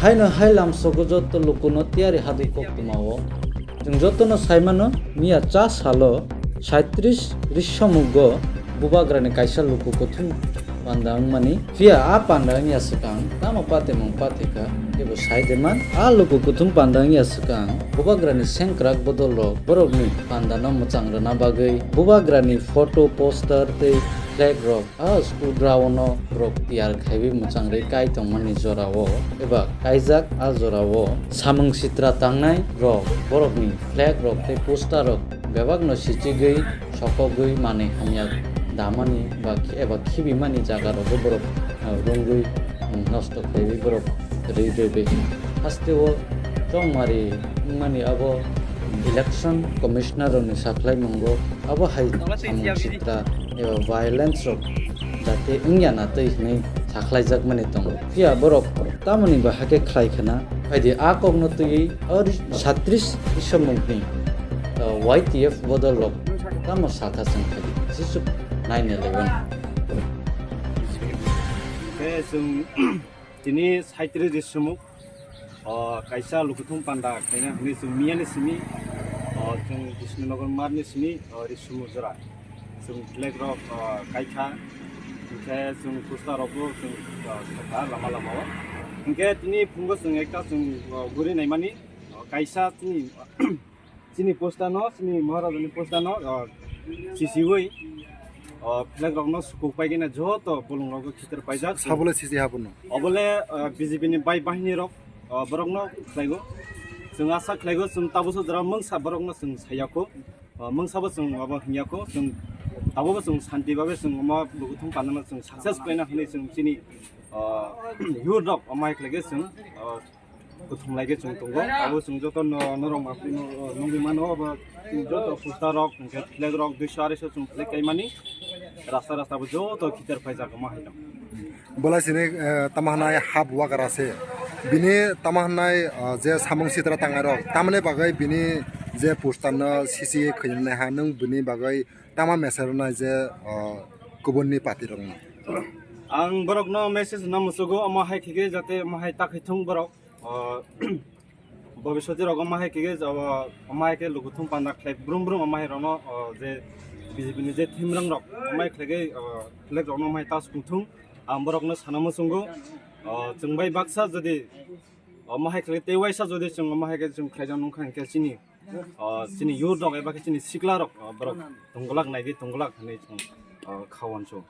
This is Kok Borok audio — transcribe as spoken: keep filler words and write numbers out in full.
Haino hai lamsogo joto lukuno tiyari hadwi koktwmao. Chwng jotono saimano miya cha salo saitris risomukgo bubagrani kaisa luku kuthum panda wngmani. Phiya a panda wngya swkang tamo patimung pathika ebo saideman. A luku kuthum panda wngya swkang bubagrani sengkrak bodolrok borokni pandano mwchang rwna bagwi bubagrani photo, poster tei flag rok a school ground o borok tiyar khaiwi mwchang rwi kai tongmani jorao eba kaijak a jorao samung sitra tangnai rok borokni flag rok tei poster rok bebakno sichigwi sokogwi manwi hamya damani ba khe-, eba khibimani jaga rogo borok, ah, rwngwi, mm, nosto khaiwi borok rwi rwgwi. Hasteo chongmari wngmani abo election commissioner rokni sakhlaimungo abo hai samung sitra eba violence rok jate wngya na twi hwnwi sakhlaijakmani tongo. Phiya borok tamoni bahai khe khlai khna? Phaidi a kokno twiwi o ri-, satris risomukni, uh, Y T F bodol rok tamo sakha chwng phaidi. Jisuk naina laiwano. Khe chwng tini saitris risomuk, o, kaisa lukuthum panda khlaina hwnwi chwng miyani simi, o, chwng Krishnanagar marni simi, o, risomuk jora. Chwng flag rok, o, kaikha, hinkhe chwng poster rokbo chwng, o, sokha lama lama o. Hinkhe tini phungo chwng ekta chwng, o, guri naimani, o, kaisa chini, chini poster no, chini Maharajani poster no, o, sisiwi, o, flag rokno sukuk paigina joto bolong rogo khitir paijak. Sabole sisi habuno. Obole, o, B J P ni bai bahini rok, o, borokno khlaigo. Chwng asa khlaigo, chwng tabukso jora mungsa borokno chwng sayakho. O, mungsabo chwng abo hingyakho, chwng tabukbo chwng santi babe chwng omo lukuthum pandano chwng success khlaina hwnwi chwng chini, o, youth rok omo hai khlaikhe chwng, o, kuthum laikhe chwng tongo. Abo chwng joto no-, norok mapli no, o, nugwi mano, abo chwng joto poster rok, hinkhe flag rok, duiso areso chwng flag kaimani. Rasta rasta bo joto khitir paijak omo hai no. Bola sini, eh, tamo hwnai hap wagra se. Bini tamo hwnai, eh, je samung sitra tangnai rok. Tamoni bagwi bini je poster no sisi khwinai ha nwng bini bagwi tamo message rwnai je, eh, kubunni party rokno. Ang borokno message rwna muchugo, omo hai khigwi jate omo hai ta khaithung borok. O, bobiswati rok omo hai khe, o, omo hai khe lukuthum panda khlai brum brum omo hai rokno, o, je B J P ni je thimrang rok omo hai khlai khe, o, flag rokno omo hai ta sukung thung. Ang borokno sana muchungo, o, chwng bai baksa jodi omo hai khlai tei waisa jodi chwng omo hai khe chwng khlaijak nung kha hinkhe chini, o, chini youth rok eba khe chini sikla rok, o, borok tongglak naigwi tongglak hinwi chwng, o, kha wansuk.